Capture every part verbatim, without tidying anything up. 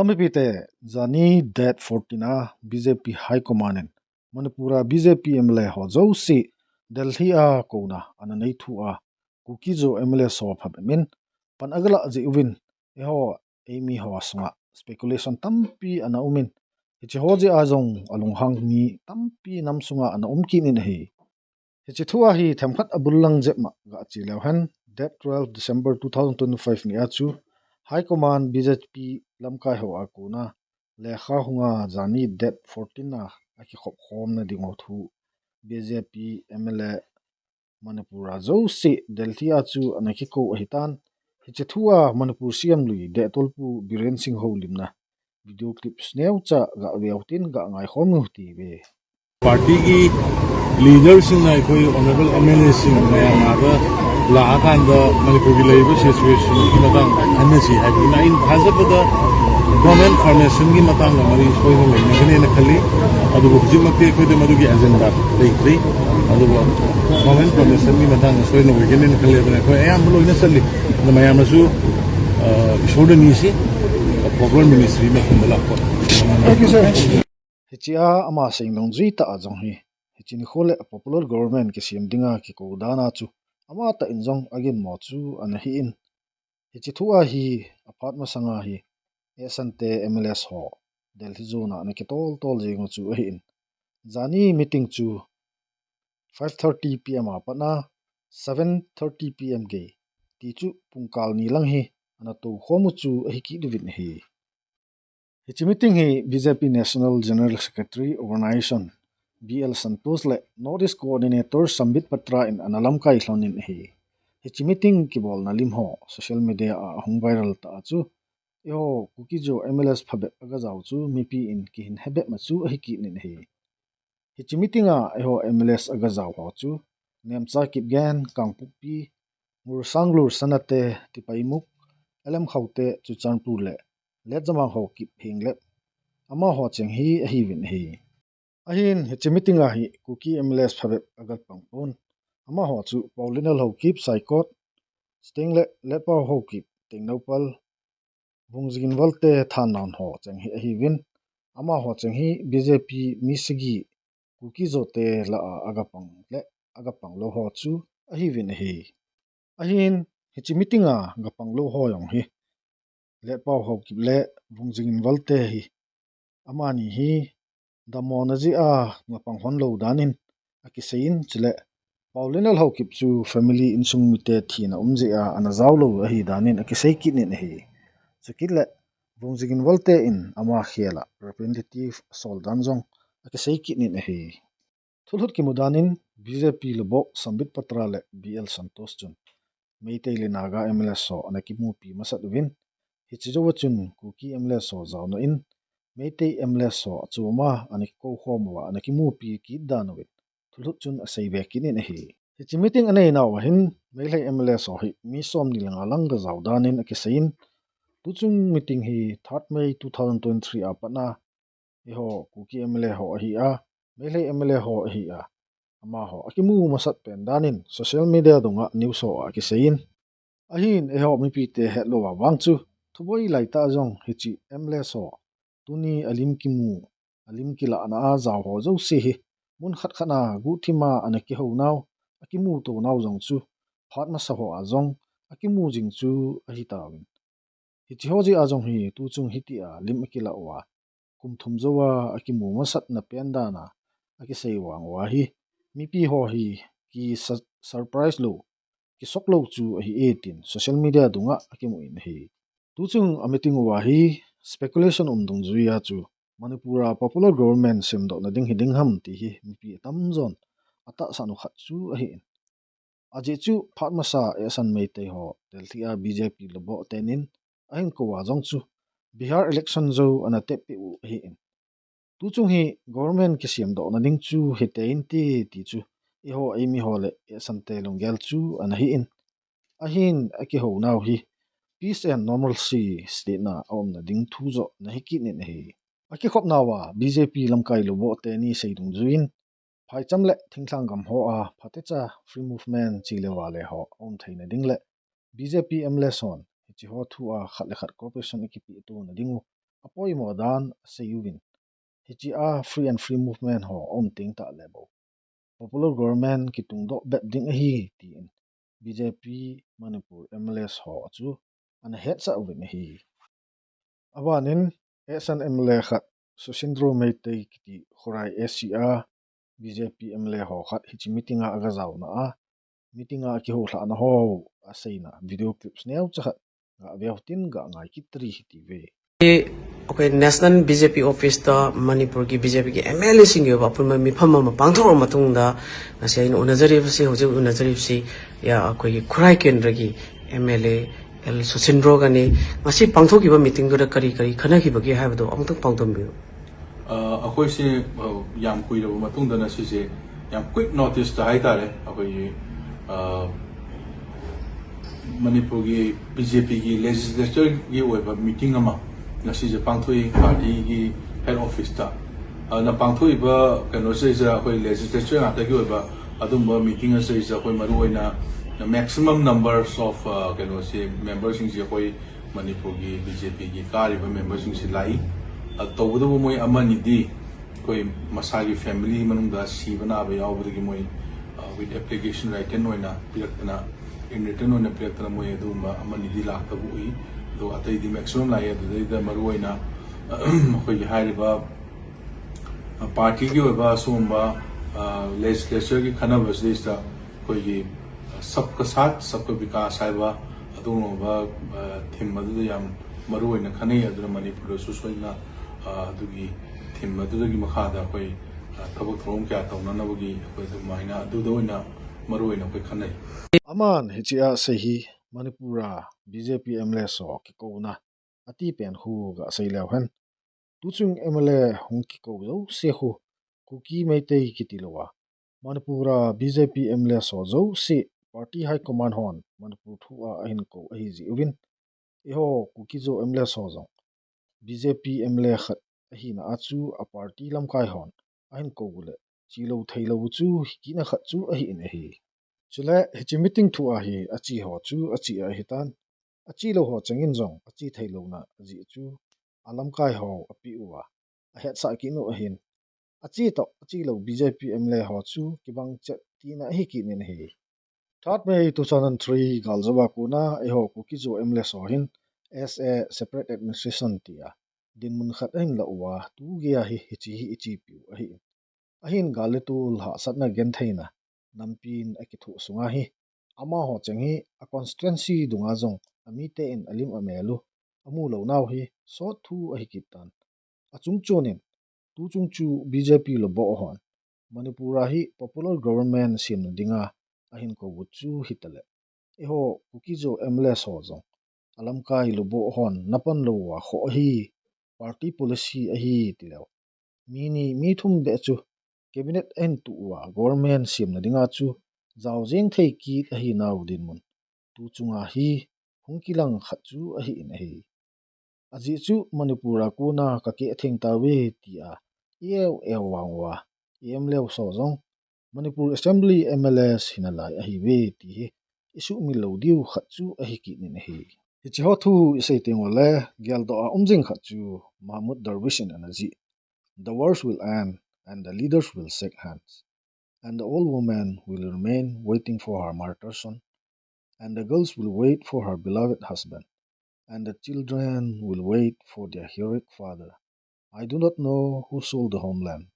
Mipite, jani date fourteen a B J P High Command in Manipur a B J P M L A ho jouse Delhi a kouna ana nei thu a, Kuki-Zo M L A ho phabep in pan aga lah jeh uvin, eiho eimi ho sunga speculation tampi ana um in, hiche ho jeh a jong alunghang mi tampi nam sunga ana um kit in ahi. Hiche thu a hi themkhat abul lang jep ma ga che leu hen, date twelve December two thousand twenty-five ni a chu High Command B J P lamkai ho a kouna lekha hunga jani date fourteen a akikhop khomna ding ho thu B J P M L A Manipur a jouse Delhi a chu ana kikou ahitan. Hiche thu a Manipur C M lui Dehtolpu Biren Singh houlimna video clips neocha ga veu tin ga ngaikhom u hite. Party ꯒꯤ leader ꯁꯤꯡꯅ ꯑꯩꯈꯣꯏ honourable M L A ꯁꯤꯡ ꯃꯌꯥꯝ ꯑꯥꯗ ꯂꯥꯛꯑꯀꯥꯟꯗ ꯃꯅꯤꯄꯨꯔꯒꯤ ꯂꯩꯔꯤꯕ situation ꯒꯤ ꯃꯇꯥꯡꯗ ꯈꯟꯅꯁꯤ ꯍꯥꯏꯕꯗꯨꯅ ꯑꯩꯅ ꯊꯥꯖꯕꯗ government formation ꯒꯤ ꯃꯇꯥꯡꯗ ꯃꯔꯤ ꯁꯣꯏꯅ ꯂꯩꯅꯒꯅꯦꯅ ꯈꯜꯂꯤ꯫ ꯑꯗꯨꯕꯨ ꯍꯧꯖꯤꯛꯃꯛꯇꯤ ꯑꯩꯈꯣꯏꯗ ꯃꯗꯨꯒꯤ agenda ꯂꯩꯇ꯭ꯔꯤ꯫ ꯑꯗꯨꯕꯨ government formation ꯒꯤ ꯃꯇꯥꯡꯗ ꯁꯣꯏꯅ ꯑꯣꯏꯒꯅꯦꯅ ꯈꯜꯂꯤ꯫ ꯑꯗꯨꯅ ꯑꯩꯈꯣꯏ ꯑꯌꯥꯝꯕ ꯂꯣꯏꯅ ꯆꯠꯂꯤ꯫ ꯑꯗꯨ ꯃꯌꯥꯝꯅꯁꯨ, ꯑ, ꯏꯁꯣꯔꯗ ꯅꯤꯁꯤ, proper ministry ꯑꯃ ꯈꯨꯟꯗ ꯂꯥꯛꯄ꯫ Thank you, sir. Hiche a ama seidung jui tah a jong hi, hiche nikho le popular government kisem dinga kikou dan a chu amatah in jong aginmo chu ana hi in, hiche thu a hi aphat masanga hi Esan te M L A ho Delhi zona ana kitol tol jeng u chu ahi in, jani meeting chu five thirty P M a pat a seven thirty P M gei ti chu pungkal ni lang hi ana tou khom u chu ahi kit uvin ahi. Hiche meeting hi B J P National General Secretary Organisation B L Santosh le North East Coordinator Sambit Patra in ana lamkai lhon in ahi. Hiche meeting kibolna lim ho social media a ahung viral tah a chu, eiho Kuki-Zo M L As phabep aga jao chu mipi in kihin hebep ma chu ahi kit in ahi. Hiche meeting a eiho M L As aga jao ho chu Nemcha Kipgen, Kangpokpi, Ngursanglur Sanate, Tipaimukh, L M Khaute, Churachandpur le Letjamang Haokip Henglep, amaho cheng hi ahiuvin ahi. Ahin hiche meeting a hi Kuki M L As phabep aga pang pon. Amaho chu Paolenal Haokip, Saikot, chuteng le Letpao Haokip, Tengnoupal, Vungzagin Valte, Thannaon ho cheng hi ahiuvin, amaho cheng hi B J P mi sagi Kuki-Zo te lah a aga pang le aga pang lou ho chu ahiuvin ahi. Ahin hiche meeting a aga pang lou ho jong hi Letpao Haokip le Vungzagin Valte hi, amani hi dammo na jeh a aga pang lhon lou dan in akisei in, chule Paolenal Haokip chu family insung mite thina um jeh a ana jao lou ahi dan in akisei kit in ahi. Chukit le Vungzagin Valte in ama khel a representative asol dan jong akisei kit in ahi. Thulhut kimu dan in B J P luboh Sambit Patra le B L Santosh chun Meitei le Naga M L As ho ana kimupi masat uvin, hiche jou a chun Kuki M L As ho jaona in Meitei M L As ho achom a ana kikou khom uva ana kimupi kit dan uvin thulhut chun asei be kit in ahi. Hiche meeting anei nau a hin Meitei M L As ho hi mi somni le nga lang aga jao dan in akisei in, tuchung meeting hi third May two thousand twenty-three a pat a eiho Kuki M L A ho ahi a, Meitei M L A ho ahi a, amaho akimu masat pen dan in social media dunga news ho a akisei in, ahin eiho mipite het louva vang chu thuboi lai tah jong hiche M L As ho tuni alim kimu, alim kilahna a jao ho jouse hi mun khat khat a guhthim a ana kihou nau, akimuto nau jong chu phat masa ho a jong akimu jing chu ahi tauvin. Hiche ho jeh a jong hi tuchung hitia lim akilah uva kum thum jou a akimu masatna pen dan a akisei vang uva hi mipi ho hi ki sa-, surprise lou, kisok lou chu ahi e tin social media dunga akimu in ahi. Tuchung a meeting uva hi speculation um dungjui a chu Manipur a popular government semdohna ding hiding ham ti hi mipi atamjon atahsan u khat chu ahi in. Ajeh chu phat masa Esan Meitei ho Delhi a B J P luboh tenin ahin kou a jong chu Bihar election jou ana teppeh u ahi in. Tuchung hi government kisemdohna ding chu hite inte ti chu eiho eimi ho le Esan te lunggel chu ana hi in. Ahin akihou nau hi peace and normalcy state na aumna ding thu joh ana hi kit in ahi. Akikhop nauva B J P lamkai luboh teni sei dungjuiyin, phaicham le thinglhang gam ho a phatecha free movement chi le vale ho aum theina ding le B J P M L As hon hiche ho thu a khat le khat cooperation akipeh tona ding u apoimo dan asei uvin, hichea free and free movement ho aum teng tah le bou popular government kitungdoh bep ding ahi, tin B J P Manipur M L As ho chu ana hetsah uvin ahi. Abanin, S N M L A khat, Susindro Meitei kiti Khurai A C a B J P M L A ho khat hiche meeting a aga jaona a, meeting a akihoulhahna ho aseina video clips neocha khat gah veu tin gah ngai kit tari hite ve. ꯑꯩꯈꯣꯏ national B J ꯄꯤ ꯑꯣꯐꯤꯁꯇ ꯃꯅꯤꯄꯨꯔꯒꯤ B J ꯄꯤꯒꯤ M L ꯑꯦꯁꯤꯡꯒꯤ ꯑꯣꯏꯕ ꯑꯄꯨꯟꯕ ꯃꯤꯐꯝ ꯑꯃ ꯄꯥꯡꯊꯣꯛꯂꯕ ꯃꯇꯨꯡꯗ, ꯉꯁꯤ ꯑꯩꯅ ꯎꯅꯖꯔꯤꯕꯁꯤ, ꯍꯧꯖꯤꯛ ꯎꯅꯖꯔꯤꯕꯁꯤ, ꯌꯥ, ꯑꯩꯈꯣꯏꯒꯤ ꯈꯨꯔꯥꯏ ꯀꯦꯟꯗ꯭ꯔꯒꯤ ꯑꯦꯝ ꯑꯦꯜ ꯑꯦ ꯑꯦꯜ ꯁꯨꯁꯤꯟꯗ꯭ꯔꯣꯒꯅꯤ꯫ ꯉꯁꯤ ꯄꯥꯡꯊꯣꯛꯈꯤꯕ ꯃꯤꯇꯤꯡꯗꯨꯗ ꯀꯔꯤ ꯀꯔꯤ ꯈꯟꯅꯈꯤꯕꯒꯦ ꯍꯥꯏꯕꯗꯨ ꯑꯃꯨꯛꯇꯪ ꯄꯥꯎꯗꯝꯕꯤꯌꯨ꯫ ꯑ, ꯑꯩꯈꯣꯏꯁꯦ, ꯑ, ꯌꯥꯝ ꯀꯨꯏꯔꯕ ꯃꯇꯨꯡꯗ ꯉꯁꯤꯁꯦ, ꯌꯥꯝ quick noticeꯇ ꯍꯥꯏꯇꯥꯔꯦ, ꯑꯩꯈꯣꯏꯒꯤ, ꯑ, ꯃꯅꯤꯄꯨꯔꯒꯤ ꯕꯤ ꯖꯦ ꯄꯤꯒꯤ ꯂꯦꯖꯤꯁꯂꯦꯆꯔꯒꯤ ꯑꯣꯏꯕ ꯃꯤꯇꯤꯡ ꯑꯃ ꯉꯁꯤꯁꯦ ꯄꯥꯡꯊꯣꯛꯏ, ꯄꯥꯔꯇꯤꯒꯤ ꯍꯦꯗ ꯑꯣꯐꯤꯁꯇ꯫ ꯑꯗꯨꯅ ꯄꯥꯡꯊꯣꯛꯏꯕ ꯀꯩꯅꯣꯁꯤꯗꯩꯁꯤꯗ ꯑꯩꯈꯣꯏ ꯂꯦꯖꯤꯁꯂꯦꯆꯔ ꯉꯥꯛꯇꯒꯤ ꯑꯣꯏꯕ ꯑꯗꯨꯝꯕ ꯃꯤꯇꯤꯡ ꯑꯁꯤꯗꯩꯁꯤꯗ ꯑꯩꯈꯣꯏ ꯃꯔꯨꯑꯣꯏꯅ maximum numbers of, ꯑ, ꯀꯩꯅꯣꯁꯤ, ꯃꯦꯝꯕꯔꯁꯤꯡꯁꯤ ꯑꯩꯈꯣꯏ ꯃꯅꯤꯄꯨꯔꯒꯤ ꯕꯤ ꯖꯦ ꯄꯤꯒꯤ ꯀꯥꯔꯤꯕ ꯃꯦꯝꯕꯔꯁꯤꯡꯁꯤ ꯂꯥꯛꯏ꯫ ꯑꯗꯨ ꯇꯧꯕꯇꯕꯨ ꯃꯣꯏ ꯑꯃꯅꯤꯗꯤ ꯑꯩꯈꯣꯏ ꯃꯁꯥꯒꯤ ꯐꯦꯃꯤꯂꯤ ꯃꯅꯨꯡꯗ ꯁꯤꯕ ꯅꯥꯕ ꯌꯥꯎꯕꯗꯒꯤ ꯃꯣꯏ, ꯑ, with application written ꯑꯣꯏꯅ ꯄꯤꯔꯛꯇꯅ, in written ꯑꯣꯏꯅ ꯄꯤꯔꯛꯇꯅ ꯃꯣꯏ ꯑꯗꯨꯒꯨꯝꯕ ꯑꯃꯅꯤꯗꯤ ꯂꯥꯛꯇꯕ ꯎꯏ꯫ ꯑꯗꯣ ꯑꯇꯩꯗꯤ maximum ꯂꯥꯛꯏ꯫ ꯑꯗꯨꯗꯩꯗ ꯃꯔꯨꯑꯣꯏꯅ ꯑꯩꯈꯣꯏꯒꯤ ꯍꯥꯏꯔꯤꯕ, ꯑ, ꯄꯥꯔꯇꯤꯒꯤ ꯑꯣꯏꯕ ꯁꯤꯒꯨꯝꯕ, ꯑ, ꯂꯦꯖꯤꯁꯂꯦꯆꯔꯒꯤ ꯈꯟꯅꯕꯁꯤꯗꯩꯁꯤꯗ ꯑꯩꯈꯣꯏꯒꯤ, ꯑ, ꯁꯕꯀꯥ ꯁꯥꯊ, ꯁꯕꯀꯥ ꯕꯤꯀꯥꯁ ꯍꯥꯏꯕ ꯑꯗꯨꯒꯨꯝꯂꯕ, ꯑ, ꯊꯤꯝ ꯑꯗꯨꯗ ꯌꯥꯝ ꯃꯔꯨ ꯑꯣꯏꯅ ꯈꯟꯅꯩ꯫ ꯑꯗꯨꯅ ꯃꯅꯤꯄꯨꯔꯗꯁꯨ ꯁꯣꯏꯗꯅ, ꯑ, ꯑꯗꯨꯒꯤ ꯊꯤꯝ ꯑꯗꯨꯗꯒꯤ ꯃꯈꯥꯗ ꯑꯩꯈꯣꯏ, ꯑ, ꯊꯕꯛ ꯊꯧꯔꯝ ꯀꯌꯥ ꯇꯧꯅꯅꯕꯒꯤ ꯑꯩꯈꯣꯏ ꯑꯗꯨꯃꯥꯏꯅ ꯑꯗꯨꯗ ꯑꯣꯏꯅ ꯃꯔꯨ ꯑꯣꯏꯅ ꯑꯩꯈꯣꯏ ꯈꯟꯅꯩ꯫ Aman hichea asei hi Manipur a B J P M L A ho kikouna atipen khu ga sei leu hen. Tuchung M L A hung kikou jouse khu Kuki Meitei kiti louva, Manipur a B J P M L A ho jouse party high command hon Manipur thua ahin kou ahi jeh uvin, eiho Kuki-Zo M L A ho jong B J P M L A khat ahina a chu a party lamkai hon ahin kou uleh chelou theilou chu hikit na khat chu ahi in ahi. Chule hiche meeting thua hi ache ho chu ache ahitan, achelou ho chengin jong ache theilouna jeh chu alamkai ho apeh uva ahetsah kit u ahin, ache toh achelou B J P M L A ho chu kibang chet tina ahi kit in ahi. Third May two thousand three gal jouva kona eiho Kuki-Zo M L A ho hin S A, separate administration tia dinmun khat ahin la uva, tugeiya hi hiche hi ichepiu ahin, ahin gal le tol hahsatna gentheina nampin akithoh sunga hi, amaho cheng hi a constituency dunga jong amite in alim amel u, amu lounau hi sot thu ahi kit tan. Achungchon in, tuchung chu B J P loboh hon Manipur a hi popular government semna dinga ahin kou u chu hitaleh, eiho Kuki-Zo M L A ho jong alamkai loboh hon napan louva khoh ahi, party policy ahi tileu, mi ni mi thum beh chu cabinet ahin tuh uva government semna dinga chu jao jeng thei kit ahinau dinmun tuchunga hi hung kilang khat chu ahi in ahi. Ajeh chu Manipur a kona kakeh theng tauve tia i-eu eu vang uva, M L A ho jong Manipur Assembly M L As hinalai ahiuve ti hi isuhmil lou diu khat chu ahi kit in ahi. Hiche ho thu isei teng uleh, geldoh a um jing khat chu Mahmood Darwish in ana jih, The wars will end and the leaders will shake hands, and the old woman will remain waiting for her martyr son, and the girls will wait for her beloved husband, and the children will wait for their heroic father. I do not know who sold the homeland,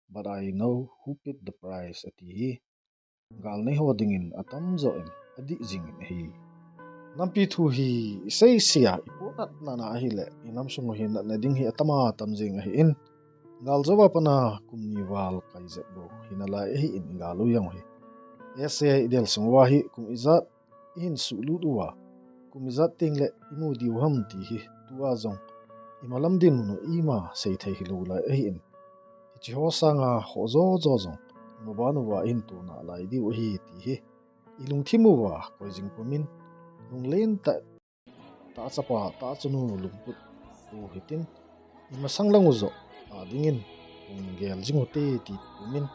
but I know who paid the price, ati hi. Gal nei ho dingin atamjo in adih jing in ahi. Nampi thu hi isei sei a ipoh natna na ahileh, inam sung u hi natna ding hi atama tam jing ahin. Gal jouva pat a kum ni val kai jep bou hinalai ahin, igal u jong hi S A idel sung uva hi kum ijat ihin suhlut uva, kum ijat teng leh imu diu ham ti hi tua jong imalam dinmun u ima sei thei hilou lai ahin. Hiche ho sanga khoh jojo jong imaban uva ihin tona lai diu ahi ti hi ilungthim uva koi jing pumin, lunglen tah, tahchapa tahchanu lungput u hitin, imasang lang u joh a dingin hung gel jing u hite ti pumin,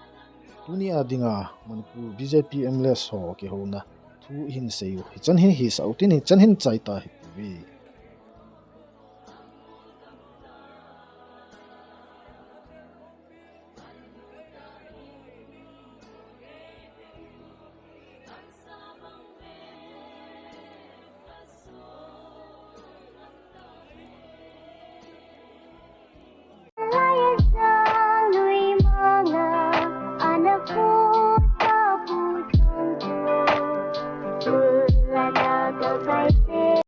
tuni a dinga Manipur B J P M L A ho kihouna thu ihin sei u hichan hin hisah u tin, hichan hin chai ta hite.